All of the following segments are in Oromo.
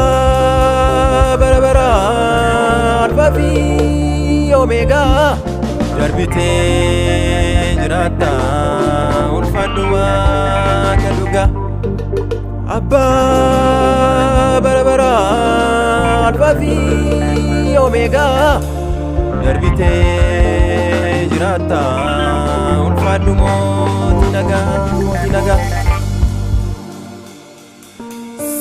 Abbaa bara baraa Alfaa fi Omeegaa darbitee jiraatta ulfaadhu Waaqa dhugaa. Abbaa bara baraa Alfaa fi Omeegaa darbitee jiraatta ulfaadhu mootii nagaa mootii nagaa.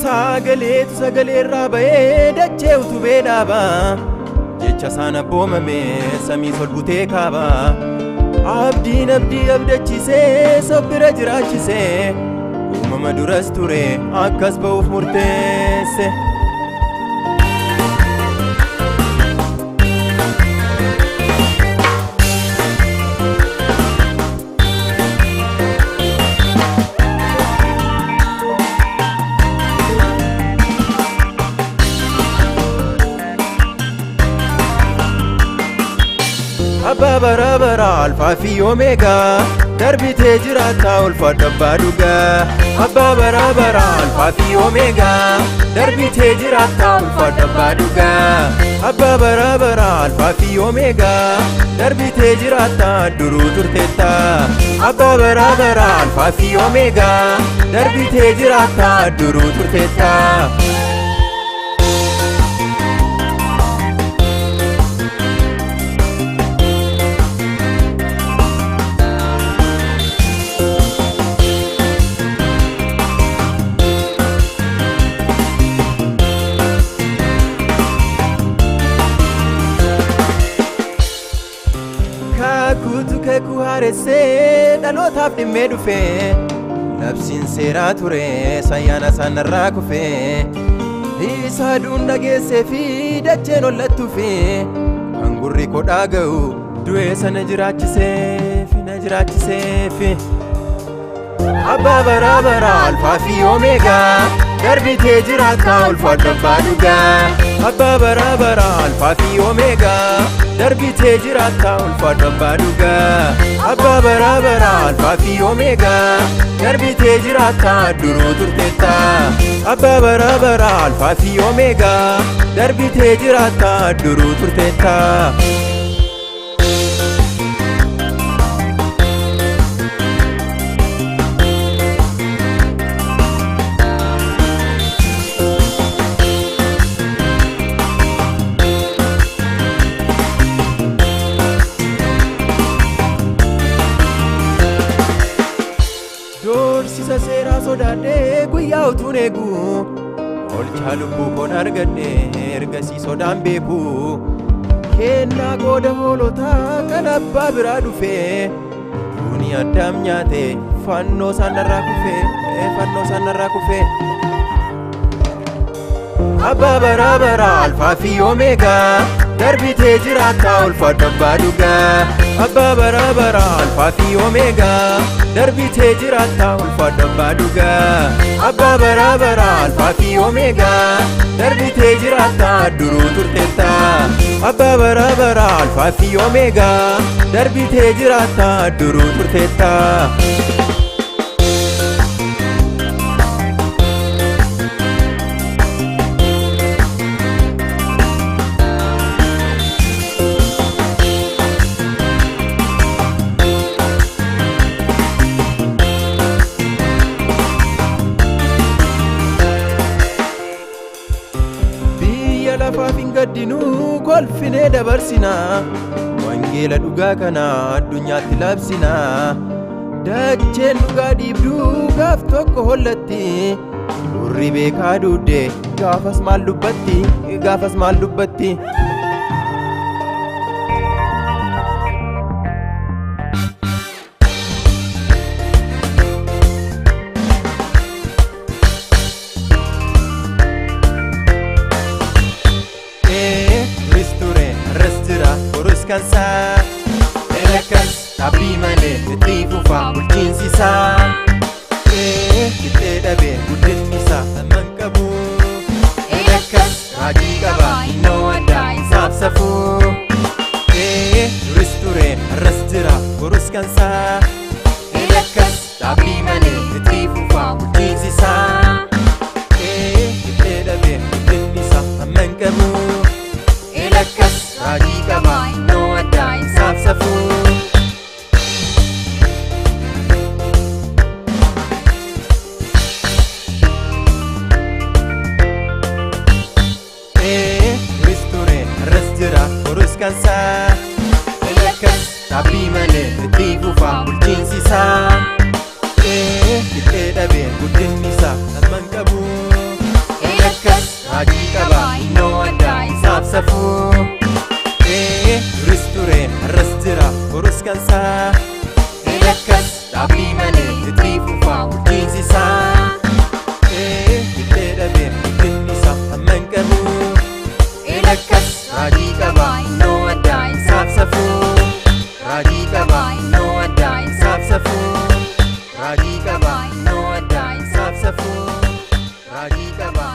Sagaleetu sagaleerraa ba'ee dachee utubee dhaaba. Jecha isaan abboomame samii ol butee kaaba. Abdiin abdii abdachiisee sobbira jiraachisee uumama duras ture akkas ba'uuf murteesse. Abbaa bara baraa Alfaa fi Omeegaa darbitee jiraatta ulfaadhu abbaa dhugaa. Abbaa bara baraa Alfaa fi Omeegaa darbitee jiraatta ulfaadhu abbaa dhugaa. Abbaa bara baraa Alfaa fi Omeegaa darbitee jiraatta duruu turteetta. Abbaa bara baraa Alfaa fi Omeegaa darbitee jiraatta duruu turteetta. Kakuutu kakuu haaressee dhalootaaf dhimmee dhufe labsiin seeraa ture sayyaana isaanirraa kufe isa aduun dhageessee fi dacheen hollattuufi kan gurri koo dhaga'u du'ee sana jiraachiseef na jiraachiseef. Abbaa bara baraa Alfaa fi Omeegaa darbitee jiraatta ulfaadhu abbaa dhugaa. Abbaa bara baraa Alfaa fi Omeegaa darbitee jiraatta ulfaadhu abbaa dhugaa. Abbaa bara baraa Alfaa fi Omeegaa darbitee jiraatta duruu turteetta. Abbaa bara baraa Alfaa fi Omeegaa darbitee jiraatta duruu turteetta. Doorsisa seeraa sodaadhee guyyaa utuun eegu olchaa lubbuu koon argadhe ergasii sodaan beeku kennaa qooda hoolotaa kan abbaa biraa dhufe duuni addaam nyaate fannoo isaanirraa kufe fannoo isaanirraa kufe. Abbaa bara baraa Alfaa fi Omeegaa darbitee jiraatta ulfaadhu abbaa dhugaa. Abbaa bara baraa Alfaa fi Omeegaa darbitee jiraatta ulfaadhu abbaa dhugaa. Abbaa bara baraa Alfaa fi Omeegaa darbitee jiraatta duruu turteetta. Abbaa bara baraa Alfaa fi Omeegaa darbitee jiraatta duruu turteetta. Biyya lafaaf hin gaddinuu kolfinee dabarsina wangeela dhugaa kana addunyaatti labsina. Dacheen dhugaa dhiibduu gaaf tokko hollatti gurri beekaa duudde gaafas maal dubbatti gaafas maal dubbatti. Duris ture har'as jira borus kan isaa Akkas dhaabbii malee itti fufa bulchiinsi isaa. Qixxee dhabee guddinni isaa hamma hin qabu. Akkas raajii qaba innoo addaa isaaf safuu. Duris ture har'as jira borus kan isaa Akkas dhaabbii malee itti fufa bulchiinsi isaa. Qixxee kansaa. Akkas dhaabbii malee itti fufa bulchiinsi isaa. Qixxee dhabee guddinni isaa hamma hin qabu. Akkas raajii qaba innoo addaa isaaf safuu. Duris ture har'as jira borus kansaa. Akkas dhaabbii malee itti fufa bulchiinsi isaa. Qixxee dhabee guddinni isaa hamma hin qabu. Akkas raajii qaba innoo addaa isaaf safuu. Raajii qaba innoo addaa isaaf safuu. Raajii qaba innoo addaa isaaf safuu. Raajii qaba.